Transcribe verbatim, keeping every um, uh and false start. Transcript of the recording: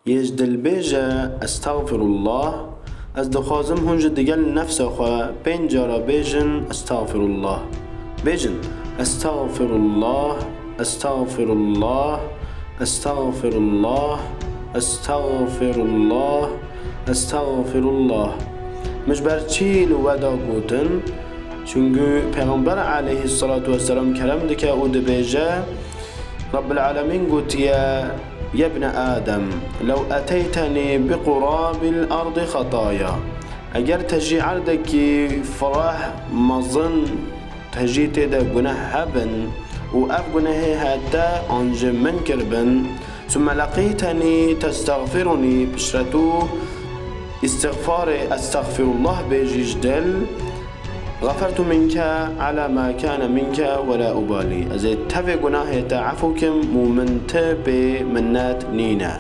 Yê ji dil bêje, "Estexfirullah." Ez dixwazim hûn ji digel nefsa xwe pênc cara bêjin, "Estexfirullah." Bêjin, "Estexfirullah, estexfirullah, estexfirullah, estexfirullah, estexfirullah." Min ji ber çi li we da gotin? Çunku Pêxember aleyhisselatu vesselam kerem dike û dibêje, Rabbil Alemîn gotiye, "Yebne Adem, lew eteytenî bi qurabil ardi xetaya." Eger te jî erdekî fireh mezin, te jî tê de guneh hebin û ev gunehê hete an ji min kiribin, summe leqîtenî testexfirunî, piştre tu îstixfarê estexfirullah bêjî ji dil, Xefertu minke ala ma kane minke ve la ubali. Ez ê tevê gunahê te efû kim û min ti pê minnet nîne.